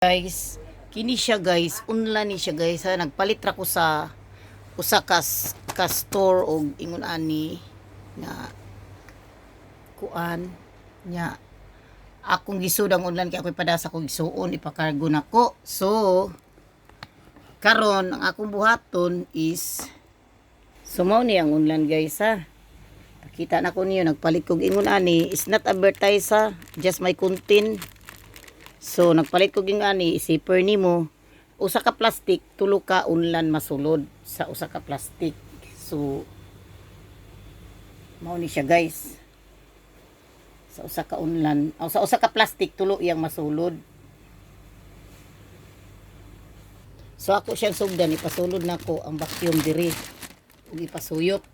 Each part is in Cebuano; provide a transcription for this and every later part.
Guys, kini siya, guys, unla ni siya, guys, ha. Nagpalit ra ko sa usa ka store og ingon ani nga kuan nya. Akong gisud ang unlan kay ako'y padasa kong igsuon, ipakargo nako. So karon ang akong buhaton is, so mao ni ang unlan, guys, ha. Pakita na ko niyo, nagpalit kog ingon ani. Is not advertise ha, just my content. So nagpalit kog ingon ani, zipper nimo usa ka plastic, tulo ka unlan masulod sa usa ka plastic. So mao ni siya, guys. Sa usa ka unlan o sa usa ka plastic, tulo iyang masulod. So ako siyang sugdan, ipasulod nako ang vacuum diri ug ipasuyop.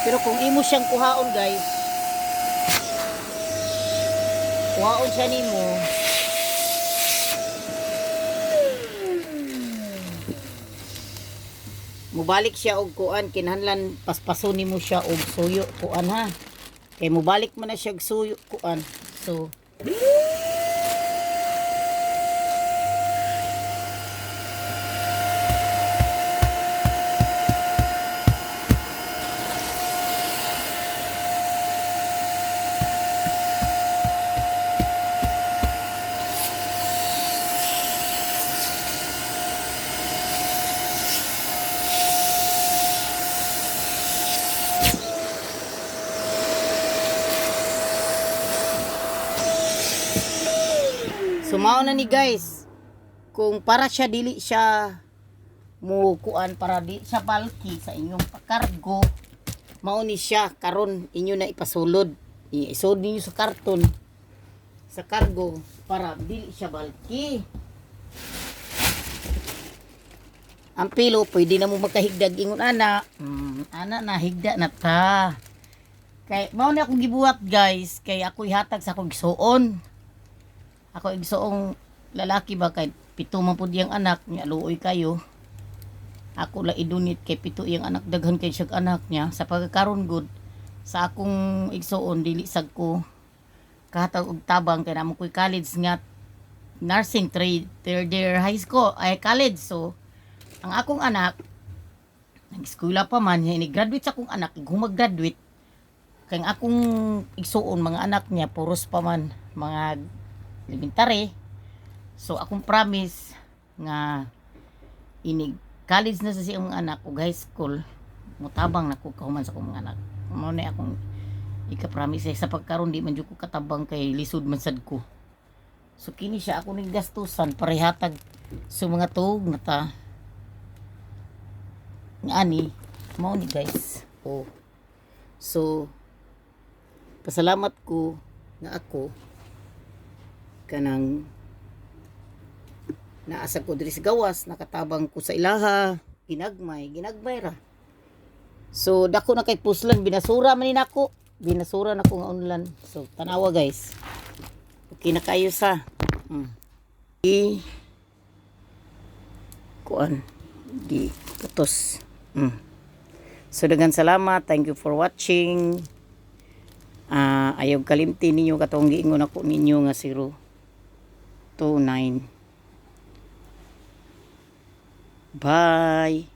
Pero kung imo siyang kuhaon, guys, kuhaon siya nimo, mubalik siya og kuan, kinahanglan paspaso nimo siya og suyo kuan ha. Kay mubalik man na siya og suyo kuan. So So mao na ni, guys. Kung para siya dili siya mo kuan, para di siya bulky sa inyong pakargo, mao ni siya karon inyo na ipasulod. Isulod ninyo sa karton sa cargo para dili siya bulky. Ang pilo, pwede na mo makahigdag ingon ana. Ana na higda na ta. Kay mao na akong gibuhat, guys, kay ako ihatag sa akong igsuon. Ako igsuong lalaki ba, kay pito man pud iyang anak niya, luoy kayo. Ako lang i-donate kay pito iyang anak, daghan kay siyang anak niya. Sa pagkakaron gud sa akong igsuon, dili sad ko kahatag og tabang kay namo ko'y college nga nursing trade, third year high school ay college. So ang akong anak nag-eskwela pa man niya, ini-graduate sa akong anak, humag-graduate kay ang akong igsuon, mga anak niya puros pa man mga elementary. So akong promise nga inig college na sa siyang mga anak ug high school, mutabang na ko kahuman sa akong mga anak. Mao na akong ika-promise eh. Sa pagkaron di man jud ko katabang kay lisod man sad ko. So kini siya ako ning gastusan para ihatag sa mga tuog na ta nga ani. Mao ni, guys, oh. So pasalamat ko nga ako kanang naasa ko diri sa gawas, nakatabang ko sa ilaha ginagmay ginagmay ra. So dako na kay puslan, binasura man ni nako, binasura na ko nga unlan. So tanawa, guys, okay na kayo sa I kuan di putos. So daghang salamat, thank you for watching. Ah, ayaw kalimti ninyo katong giingon ako ninyo nga 0 2 9. Bye.